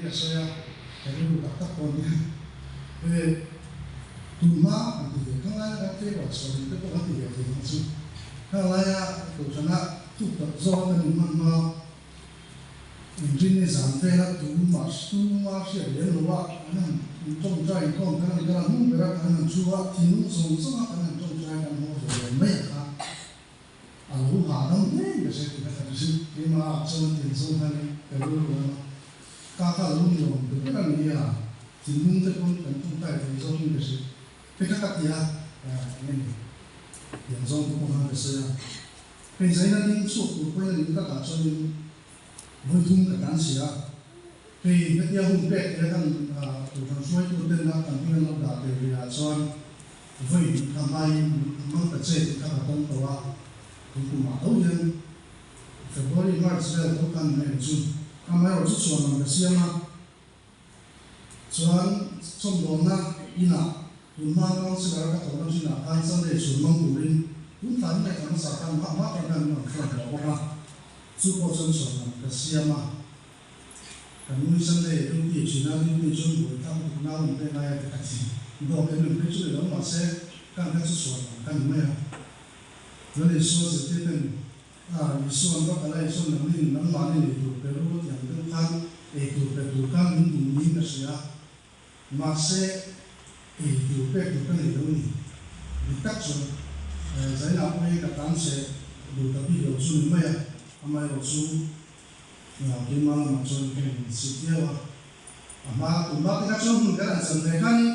ka sawi a, ka rilru tak tak pawh a nia. He tunhma kan ti ve, khang laia kan tleirawl chhuah te pawh kan ti ve thei ang chu. Khang laia Kohhrana thuk tak zawk a kan inhman hma inrinni zan vela tuma tuma hriat lem lo a kan han tawngtai inkhawm kan han kal a, hmun bera kan han thu a, thinlung zawng zawng a kan han tawngtai kan haw ve lem mai ang kha. A lo hahdam hle ka hre tih ka hre chu keimah ah chuan tiang zawng hian ka rilru a awm a, ka kha lo ni awm ta ber a ni a, thinlung te pawn kan tawngtai thei zawk in ka hre te kha ka ti a, eng nge ni tiang zawng te pawh khan ka sawi a, hei zaina ding chhuak tur pawhin a nih takah chuanin vawi thum ka tan si a, hei hetia hun pek te kan Kohhran hruaitu ten a kan hming an lo dah tel ve ah chuan Vawi hnih kha hmaiin mang ta che tih kha ka tawng tawh a, tun kumah tho hian February, March vel tho khan min en chu. Amaherawh chu chhuan ang ka siam a, chuan chawmdawlna inah tun hma councillor ka thawhna thinah khan Sunday chhun mang turin tun thlai hi ngaihthla hmasa khan hma hma khan khan min rawn phone tawh bawk a, chu pawh chuan chhuan ang ka siam a. Kan nui Sunday duty thin a, duty chuan buai thlak lutuk nau awm te ngai a ti ka ti. Dawk em em phei chu ni lo mahse kan kha chu sual ang ka ni mai a. Chuan Isua zirtir ten a Isua an va kal a, Isuan nangnin nangmahni nei tur pe ru ti ang deuh khan ei tur pe tur khan min duh niin ka hria a. Mahse ei tur pek tur ka nei lo ni. Dik tak chuan Zainah pawh hi ka tlan che duh ta bik lo chu ni mai a, amaherawh chu Keimah lamah chuan ka insit viau a, a hma tum bak te kha chuan hmun kan han chan ve khanin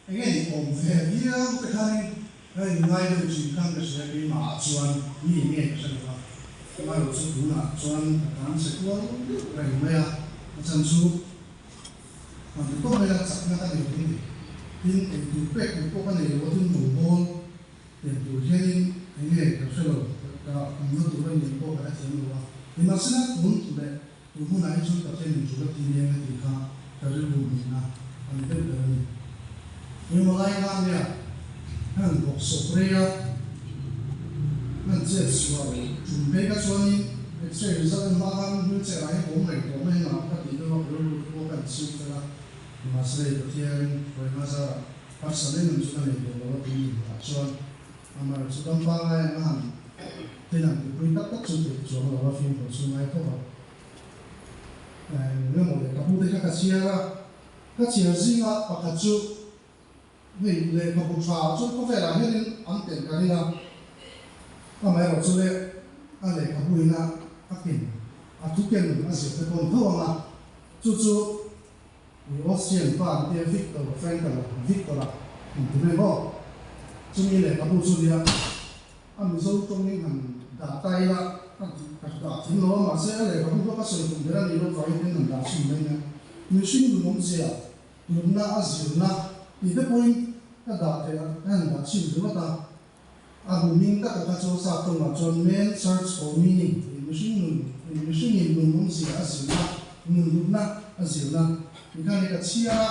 eng nge ni awm ve viau te khanin ka inngai deuh thin khan ka hria keimah ah chuan mi eng nge ka hre lo a, amaherawh chu tunah chuan ka tlan chhe kual deuh reng mai a, a chhan chu han ti tawp mai a chakna ka nei lo ni, tin eitur pek tur pawh ka nei lo a tin rawngbawl Tiang tur hianin eng nge ka hre lo, ka awmna tur a nih pawh ka hrethiam lo a. Nimahsela tun leh tun hunah hi chuan Pathian in tul a ti nen a tih kha ka rilru hmuhna a ni deuh ber a ni. Engemaw lai kha nia han bawk sawp rei a, han chet sual tum phei kha chuanin X-ray result en hma khan wheelchair ah hian ka awm reng tawh mai engah ka tih deuh a, ka rilru te pawh ka insiam fel a. Nimahsela i Pathian hruaina zarah Harsat em em chu ka nei tawh lo a tih ni ah chuan amah chu dam pangai ang a han tin ang tihpui tak tak chu tih chuang lo a fimkhur chu ngai tho a. Eng emaw lehkhabu te kha ka chhiar a, ka chhiar zinga pakhat chu hei lehkhabu tha chuan khawvelah hianin an telh ka ring a, amaherawh chu le a lehkhabu ina a ken a thu ken a zir te pawh ni tho ang a, chu chu I Austrian pa an tia Viktor Frankl a, Victor a han ti mai maw? Chumi lehkhabu chu nia a Mizo tawngin han dah ta ila a ka dah thim lo a, mahse a lehkhabu kha ka sawi tum ber a nih loh vangin tin han dah chhun mai nia. Mihring nun awmzia hlutna a zirna tih te pawhin ka dah theih a, ka han dah chhin ringawt a. A bu hming taka kha chu sap tawngah chuan Man Search for Meaning tih mihring nun, mihringin nun awmzia a zirna, nun hlutna a zirna tih kha ni ka chhiar a.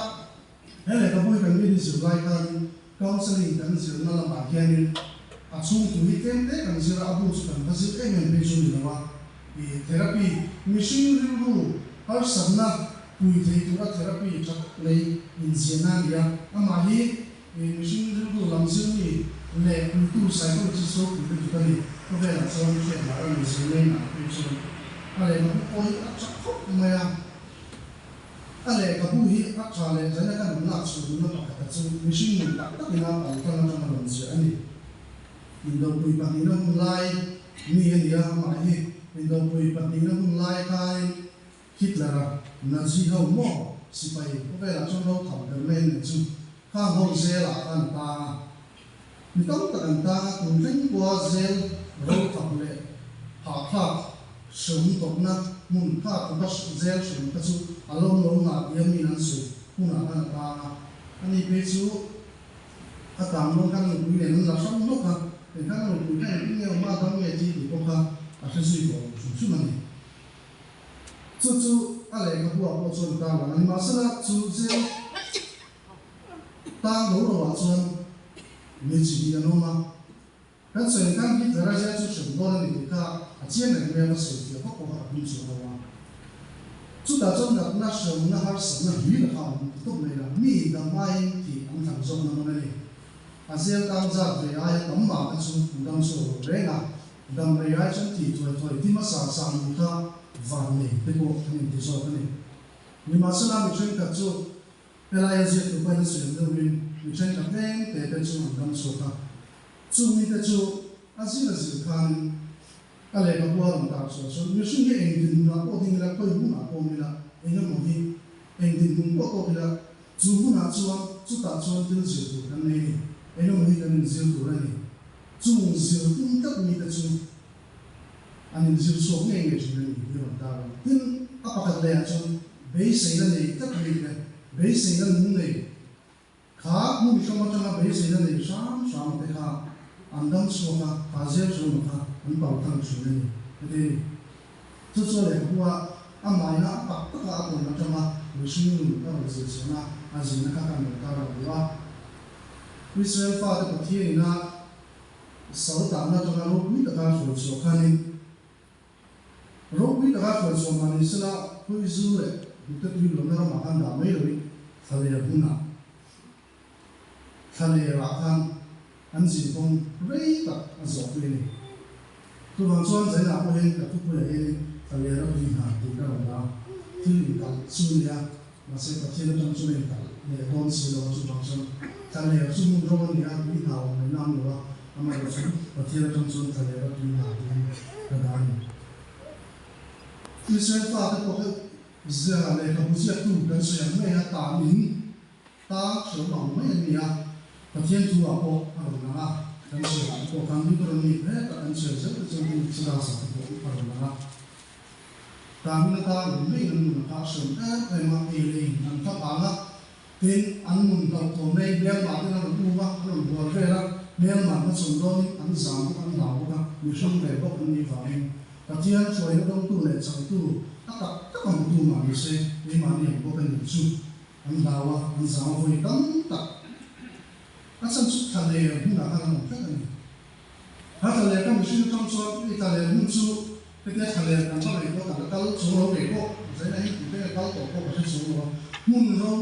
He lehkhabu hi kan mi zir lai khanin counselling kan zirna lamah hianin a chhung thu hi tlem te kan zir a, a bu chu kan va zir em em phei chu ni lo a. I therapy, mihring rilru harsatna pui thei tura therapy tha tak nei inziahna a ni a, amah hi He mihring rilru lam zirmi leh puitu psychologist ropui lutuk a ni. Khawvelah chuan hriat lar a ni zir mai nang phei chuan a lehkhabu pawh hi a tha khawp mai a. A lehkhabu hi a tha leh zaina ka nun lak chhuah duhna pakhata chu mihring nun tak takin a pal tlang atanga rawn ziah a ni. Indopui pahnihna hun lai mi a ni a, amah hi Indopui pahnihna hun lai khain Hitler-a Nazi ho maw sipai khawvelah chuan ro tham ber mai an nih chu. Khang ho zelah khan a tang a. Mi tam tak an tang a, tun thleng pawha zel ro thap leh hahthlak hreawm tawpna hmun kha tluka zel hreawm kha chu a lo lo ngah tia miin an sawi hmunah khan a tang a. Ani phei chu a tang dawn khan a nupui nen an la hrang hlawk a, engkhan a nupui kha engtin nge awm a, a dam nge chi tih pawh kha a hre zui tawh lo hrim hrim a ni. Chu chu a lehkhabu ah pawh chuan tar lang a ni. Mahsela chu zel tang lo lo ah chuan mi chi hi an awm a. Kan sawi ang khan Hitler a zel chu hrem dawn a ni tih kha a chiang reng mai a, va sawi fiah vak pawh kha ka tum chuang lo a. Chutah chuan natna, hremna, harsatna hlir a kha a awm ta tawp mai la, mi dam aiin tih an thlan zawkna hmun a ni. A zel tang zat ve aia tam mah kha chu an dam chhuak lo reng a, dam rei ai chuan tih thuai thuai ti hmasa sa ni kha van nei te pawh an inti zawk a ni. Nimahsela mi thenkhat chu helaia ziaktu pawhin a sawi ang deuhin mi thenkhat tlem te te chu an dam chhuak a, chung mite chu a zir a zir khanin A lehkhabu a rawn tar chhuah chuan mihring hi eng dinhmunah pawh ding ila, khawi hmunah pawh awm ila, eng emaw hi eng dinhmun pawh tawk ila, chu hmunah chuan chutah chuan thil zir tur kan nei a ni, eng emaw hi kan inzir tur a ni. Chung zir tum tlat mite chu an inzir chhuak ngei ngei thin a ni tih a rawn tar ang. Tin, a pakhat lehah chuan beiseina nei tlat mite, beiseina nung nei, Kha hmun hrang atanga beiseina nei hram hram te kha an dam chhuak a, kha zel hrema kha an pau thang thin a ni, heti a ni. Chu chu a lehkhabu a amaina a tak taka a tawn atanga mihring nun a rawn zir chhuahna a zirna kha kan rawn tar ang duh a. Israel fate Pathian ina sal tanna atanga ropui taka hruai chhuah khanin, Ropui taka hruai chhuah mah ni sela, khawi zu leh hnute tui luanna ramah khan dah mai loin thlaler hunah thlalerah khan an zinkawng rei tak a zawhpui a ni. Chuvang chuan Zainah pawh hian ka thupuiah hianin thlaler a tui hna tih ka rawn la thil inkalh chu a ni a, mahse Pathian atang chuan a inkalh leh dawn si lo a, chuvang chuan thlaler chu hmun ro a ni a, tui hna awm mai nam lo a, Amaherawhchu chu Pathian atang chuan thlaler a tui hna tiin ka dah a ni. Israel fate pawh kha zia lehkhabu ziaktu kan sawi ang mai a, tan in tang hrehawm ang mai an ni a, Pathian thu ah pawh a rawn lang a, kan chhiar ah te pawh khan Deuteronomy hle tak kan chhiar zel te chuan tin Exodus ah te pawh a rawn lang a. Tan in atan awm mai in an nun a kha a hrehawm em em a, ei leh in an thap ang a, Tin, an nun hlauhthawn mai, hmelmah ten an rawn um a, an rawn bual vel a, hmelmah hmachhawn dawnin an zam bawk, an hlau bawk a, mihring ve bawk an nih vangin Pathian hruaina dawngtu leh changtu a tak tak a hmutu mah ni se, keimahni ang bawk a nih chu an hlau a, an zam a vawi tam tak. A chhan chu thlaler hmunah khan an awm tlat a ni. A thlaler ka mihring atang chuan i thlaler hmun chu hetia thlaler kan va ngaihtuah kan la kal chung lo ngei pawh zaina hi tute nge kal tawh pawh ka hre chung lo a, hmun ro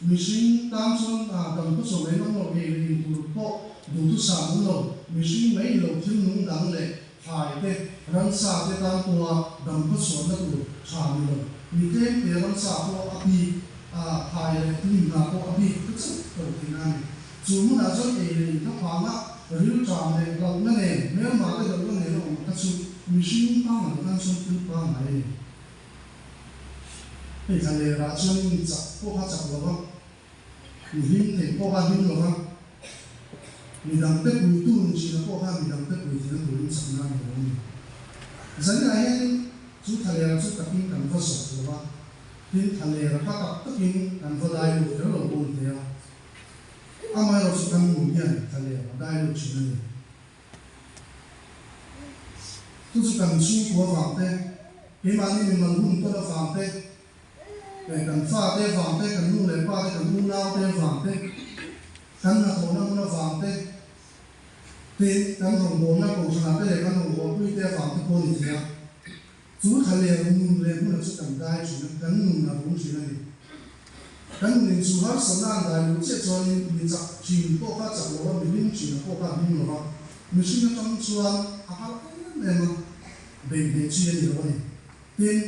mihring tan chuan dam khaw chaw mai nawm lo ei leh in tur pawh duhthusam awm lo, mihring mai ni lo thil nung dang leh thlai te ransa te tan pawha dam khaw chhuahna tur tha ni lo, mi tlem te ransa pawh a bik a thlai leh hnim hna pawh a bik te chauh ko theihna a ni. Chu hmunah chuan ei leh in thlaphang a, rilṭam leh hlauhna nen, hmelma te hlauhna nen a awm kha chu mihring pangngai tan chuan thil pangngai a ni. Hei thlalerah chuan mi chak pawh kha chak lo va, mi hlim thei pawh kha hlim lo va, mi dangte puitu ni ṭhina pawh kha mi dangte pui theihna turin chakna a nei lo a ni. Zaninah hian chu thlalerah chu takin kan va zawk lo va, tin thlalera kha tak takin kan va dai lut kher lo pawh a ni thei a. Amaherawh chu kan nun hian thlaler a dai lut thin a ni. Chu chu kan chhungkua vang te, keimahni mimal hun tawn avang te, eh kan fate avang te, kan nu leh pa te, kan unau te avang te, kan hnathawhna hmun avang te, tin kan rawngbawlna kohhranah te leh kan rawngbawlpui te avang te pawh a ni thei a. Chu thlaler nun leh hmuna chu kan dai thin a, kan nun a rum thin a ni. Kan nunin chu harsatna an dai luh chiah chuanin mi chak thin pawh kha chak lo a, mi hlim thin a pawh kha hlim lo va, mihring atang chuan a har em em a, beih hneh chi a ni lo a ni. Tin,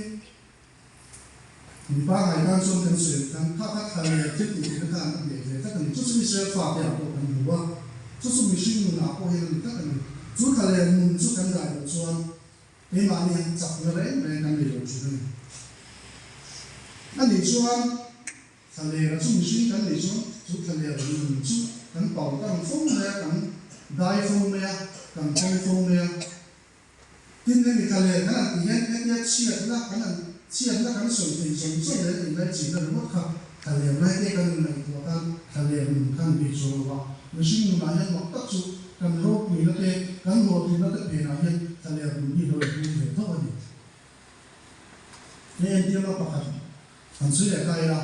mi pangngai tan chuan kan sawi ang khan kha kha thlaler thil tih theihna khan a hneh ve tlat a ni. Chu chu Israel fate ah pawh kan hmu a, chu chu mihring nunah pawh hian a ni tlat a ni. Chu thlaler nun chu kan dai loh chuan Keimahni hian chakna reng reng kan nei lo thin a ni. A nih chuan thlalera chu mihring kan nih chuan chu thlalera nun chu kan pau tang fo mai a, kan dai fo mai a, kan hawng fo mai a. Tin, hemi thlaler kan han tih hian hetia chhiatna kan han chhiatna kan sawi thei zawng zawng leh inlaichinna ringawt kha thlaler lai te kan inngaihtuah khan thlaler nun khan bik chuang lo va. Mihring nunah hian mak tak chu kan ropuina te, kan hlawhtlinna te phenah hian thlaler nun hi lo inhung ve tho a ni. Hei entirna pakhat han sawi leh ta ila,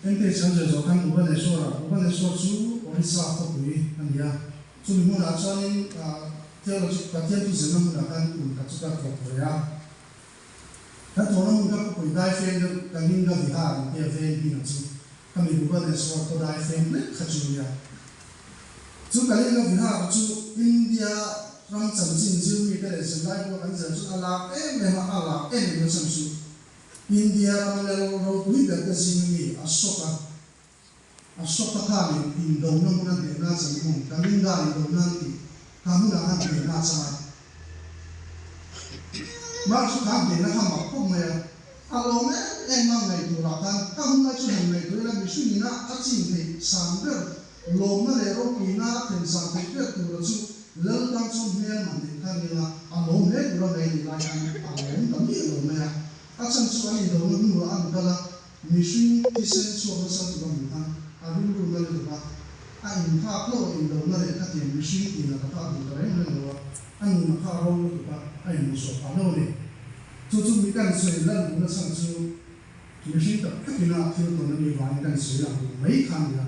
Engte chhan zir zawh khan Bhubaneswar-ah, Bhubaneswar chu Orissa khawpui a ni a, chumi hmunah chuanin Theology, Pathian thu zirna hmunah khan kum khat chu ka thawk ve a. Kan thawhna hmun kha khawpui daifem deuh Kalinga Vihar an tia veng hmingah chu khami Bhubaneswar khaw daifem hlek kha chu nia. Chu Kalinga Vihar chu India ram chanchin zirmite leh zirlai pawh kan zir chuan a lak em em a, a lak em em na chhan chu India ram lel ropui ber te zinga mi Ashoka Ashoka khanin indona hmuna hnehna a chan hmun Kalinga indona an tih kha hmunah khan hnehna a chang a. Mark chu kha hnehna kha mak khawp mai a, a lawm em em a ngaih turah khan ka hun lai chu han ngaihtuah ila mihring ina a chin theih san ber lawmna leh ropuina a thlen san theih ber tura chu Lal tan chuan hmel mah neih kha nia a lawm hle tura ngaih nih lai khan a lawm ta miah lo mai a, a chhan chu an indona hnuah an kal a, Mihring thisen chhuak nasa tur a hmuh khan a rilru na lutuk a, a inthlak hlauh a indona leh khatiang mihring tihna taka a duh ta reng reng lo a, a nun a kha a ro lutuk a, a inhmuhsawh phah hlauh a ni. Chu chu mi kan sawi lan duhna chhan chu mihring tak takina thil tawn a nih vangin kan sawi lang duh mai kha a ni a.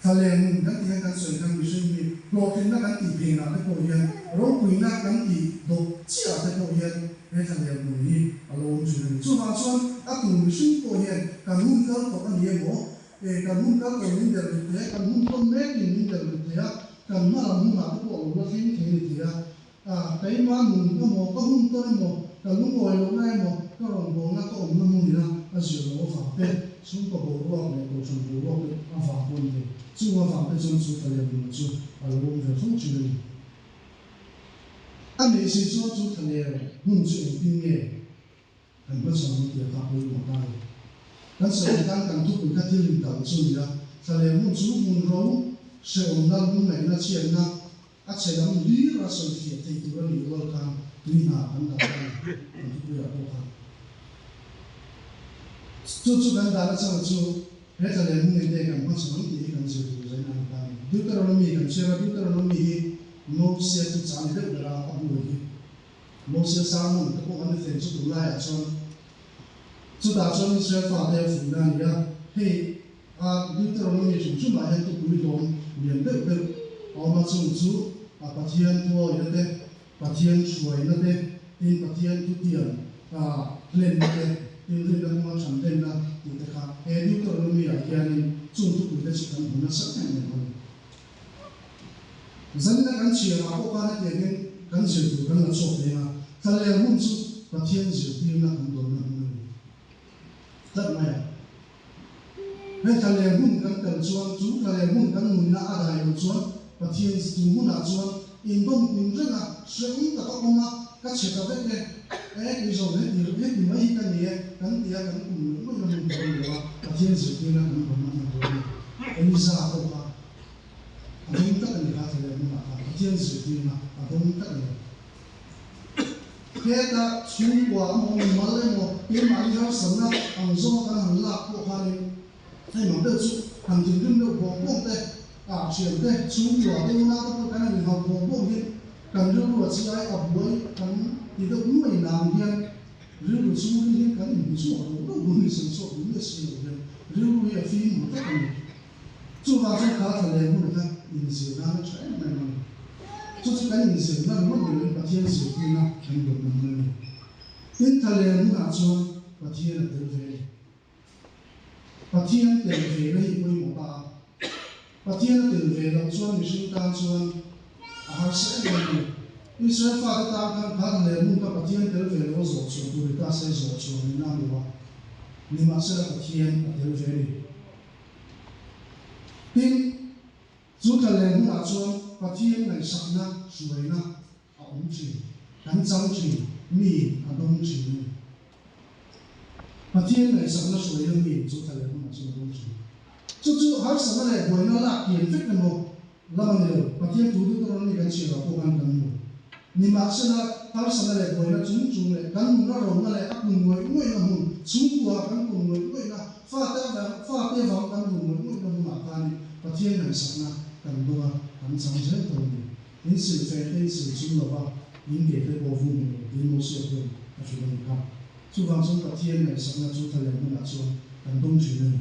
Thlaleng nun kan tih hian kan sawi khan mihring hi hlawhtlinna kan tih phenah te pawh hian ropuina kan tih dawp chiah te pawh hian he thlaleng nun hi a lo awm thin a ni. Chuvang chuan a tu mihring pawh hian kan hun kal tawh a ni emaw, e kan hun kal tawh min der rit thei a, kan hun tawn mekin min der rit thei a, kan hma lam hunah te pawh a lo la thleng thei a ni thei a. A, keimah nun emaw, ka hun tawn emaw, ka lungawi lohna emaw, ka rawngbawlna ka awmna hmunina a zir loh avang te, chhungkaw boruak leh kohhran boruak te avang pawh a ni thei. Chung avang te chuan chu thlaliam nuna chu a lo awm ve fo thin a ni. A neih si chuan chu thlaler hmun chu engtin nge kan hmachhawn ang tih a kha pawimawh ta a ni. Kan sawi ang khan kan thupui kha thil inkalh chu a ni a, thlaler hmun chu hmun ro, hrehawmna, lungngaihna, chhiatna, A chhe lam hlir a sawi fiah thei tur a nih rual khan tui hna kan dah ta a ni, kan thupuiah pawh khan. Chu chu kan dahna chhan chu he thla leh hmun engte kan hmachhawn ang tih hi kan zir tur zain a ni ta a ni. Deuteronomy kan chhiar a, Deuteronomy hi Mosia chu chah ni deuh ber a, a bu hi Mosia sermon te pawh kan ni thei chu tunlaiah chuan chutah chuan Israel fate a fuihna a ni a, hei A Deuteronomy hrim hrimah hian tupui hlawm lian deuh deuh a awm a, chung chu a Pathian thuawina te, Pathian hruaina te, tin Pathian thutiam hlenna te, tin rinna kawnga thanlenna tih te kha he Deuteronomy-ah hianin chung thupui te chu kan hmu nasa em em a ni. Zanina kan chhiarah pawh khan hetiangin kan zir tur kan la chhuak leng a, thlalel hmun chu Pathian zirtirna kan dawnna hmun a ni tlat mai a. Hei thlalel hmun kan kal chuan chu thlalel hmun kan nunna a dai loh chuan Pathian chu hmunah chuan indawm kun reng a, hrehawm tak a awm a, ka chhe ta vek e, e kei zawng heti heti mai hi ka ni e kan ti a, kan kum ngawih ngawih na hmun tur a ni lo a, Pathian zirtirna kan dawnna hmun tur a ni. Eliza pawh kha a dawng tlat a ni kha thlalel hmunah khan Pathian zirtirna a dawng tlat a ni. Heta chhungkua emaw mimal emaw keimahni harsatna ang zawnga kan han lak pawh khanin hei mang deuh chu han thinrim deuh bawng bawng te, ah thian te, chhungkua te unau te pawh kan han inhauh bawng bawng hian kan rilru a chi ai a buai kan ti deuh nuai nang hian rilru chhungril hian kan inhmu chhuak lo lo duh ni san chhuak duh miah si lo hian rilru hi a fim ru tlat a ni. Chuvang chuan kha thla leh hun kha inzir nan a tha em em a ni. Chu chu kan inzir nan ngawt ni loin Pathian zirtirna kan dawnna hmun a ni. Tin, thla leh hunah chuan Pathian a tel ve a ni. Pathian tel ve na hi pawimawh ta a. Pathian a tel ve loh chuan mihring tan chuan a harsa em em a ni. Israel fate tan khan kha thla leh hun kha Pathian tel ve loh a zawh chhuah tur ni ta se zawh chhuah ni nan lo a. Nimahsela Pathian a tel ve a ni. Tin, chu thlaleng hunah chuan Pathian ngaihsakna hruaina a awm thin, kan chang thin, mi a dawng thin a ni. Pathian ngaihsakna hruaina mi chu thlaleng hunah chuan a dawng thin. Chu chu harsatna leh buaina lak kian vek emaw lam a ni lo, Pathian thu Deuteronomy kan chhiarah pawh khan kan hmu. Nimahsela, harsatna leh buaina chung chung leh kan nuna rona leh a kun ngawih ngawihna hmun, chhungkua kan kun ngawih ngawihna, fate avang fate avang kan run ngawih ngawihna hmunah khanin Pathian ngaihsakna kan dawng a, kan chang zel tawh a ni. In silhfen te in sil chung lova, in ke te pawh vung hmel lo tiin Mosia pawhin a hrilh a ni kha. Chuvang chuan Pathian ngaihsakna chu thlalem hmunah chuan kan dawng thin a ni.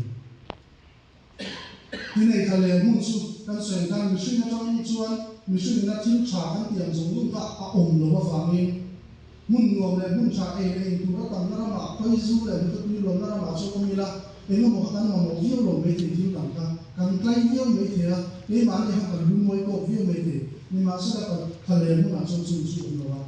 Tinei thla leh hmun chu kan sawi khan mihring atang chuan mihringina thil tha kan tih ang zawng zawng kha a awm lo avangin Hmun nuam leh hmun tha ei leh in tur a tamna ramah, khawi zu leh hmuta tui luanna ramah chuan awm ila, eng emaw kha kan mamawh viau lo maithei thil dang kha kan tlai viau maithei a, keimahni kha kan lungawi tawk viau maithei. Nimahsela kan thlaler hmunah chuan chung chu awm lo a.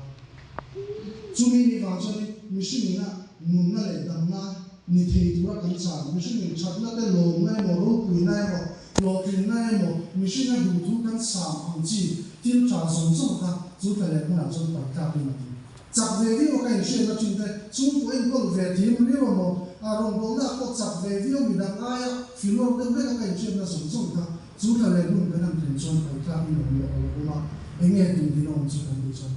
Chumi ni vang chuanin mihringina nunna leh damna ni thei tura kan chan, mihringin thatna te lawmna emaw, ropuina emaw, hlawhtlinna emaw, mihringa duhthu kan sam ang chi thil tha zawng zawng kha chu thlaler hmunah chuan paih thlakin a ti. Chak ve viau a ka inhriatna thin te, chhungkaw enkawl ve thiam riau emaw, a rawngbawlna pawh chak ve viau midang aia filawr deuh hlek a ka inhriatna zawng zawng kha chu thlaler hmun kan han thlen chuan paih thlakin a awm loh a lo awm a, eng nge tum din a awm chu kan tih chuan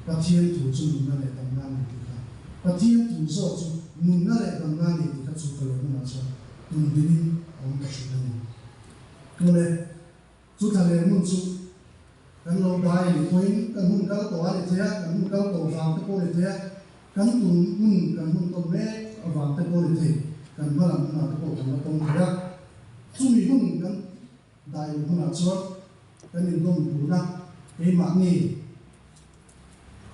Pathian thu chu nunna leh damna a ni tih kha Pathian thu zawk chu nunna leh damna a ni tih kha chu thlaler hmunah chuan tum dinin a awm ta thin a ni. Tule. Chu thlaler hmun chu kan lo dai a nih pawhin kan hun kal tawh a ni thei a, kan hun kal tawh vang te pawh a ni thei a, kan tun hun kan hun tawn mek avang te pawh a ni thei, kan hma lam hunah te pawh kan la tawng thei a. Chumi hun kan dai luh hunah chuan kan indawm tuna keimahni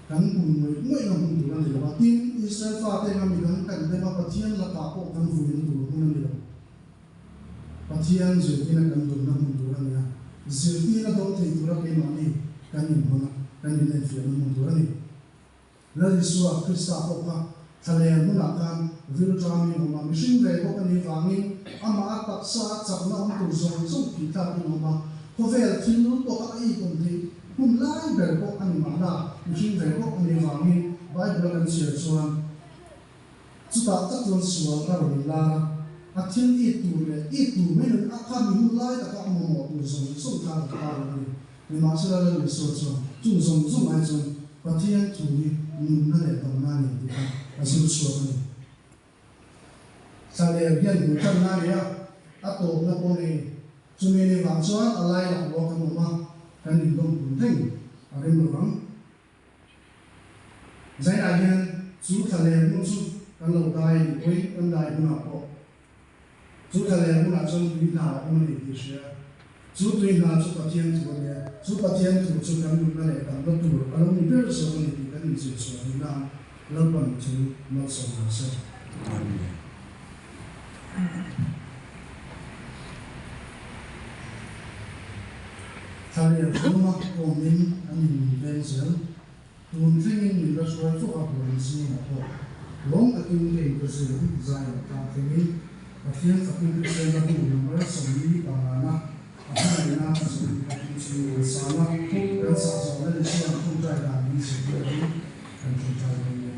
kan hmun ngawih ngawihna hmun tur a ni lo a, tin, Israel fate anga midang kan dem a, Pathian lakah pawh kan vuina tur hmun a ni lo. Pathian zirtirna kan dawnna hmun tur a ni a, zirtirna dawng thei tura keimahni kan inhawn a, kan inenfiahna hmun tur a ni. Lal Isua Krista pawh kha thlaler hmunah khan rilṭamin a awm a, mihring ve bawk a nih vangin amah a taksa a chakna awm tur zawng zawng phih thlakin a awm a, khawvel thil pawh kha a ikawm theih hun lai ber pawh a ni mahna, mihring ve bawk a nih vangin Bible a kan chhiar chuan, Chutah tak chuan sual a rawn inlar a, a thil it tur leh it tur mai loin a kha mi hun lai taka a mamawh tur zawng zawng kha a rawn tar a ni. Nimahsela Lal Isua chuan chung zawng zawng ai chuan Pathian thu hi nunna leh damna a ni tih kha a zir chhuak a ni. Thlaler hian hmuh tanna a nei a, a tawpna pawh a nei a ni. Chumi ni vang chuan a lai laklawh kan awm a, kan indawmpun reng a rem lo vang. Zainah hian chu thlaler hmun chu kan lo dai a nih pawhin kan dai hunah pawh chu thlaler hmunah chuan tui hna a awm a ni tih hria. Chu tui hna chu Pathian thu a nia, chu Pathian thu chu kan nunna leh damna tur a lo ni ber zawk a ni tih kan inzir chhuah theih nan Lalpan thu malsawm rawh se. Amen. Thlaler hlawma awmin an in veng zel. Tun thlengin min la hruai fo a huan zingah pawh lawm takin ka inpe zui ang zai ah tlang thlengin Pathian fakin Kristian a bu number 45 na a hmangaihna a zawh pathum chu an san a, kan sah zawhna ni chuan tawngtai dan min zirtir angin kan tawngtai dawn nia.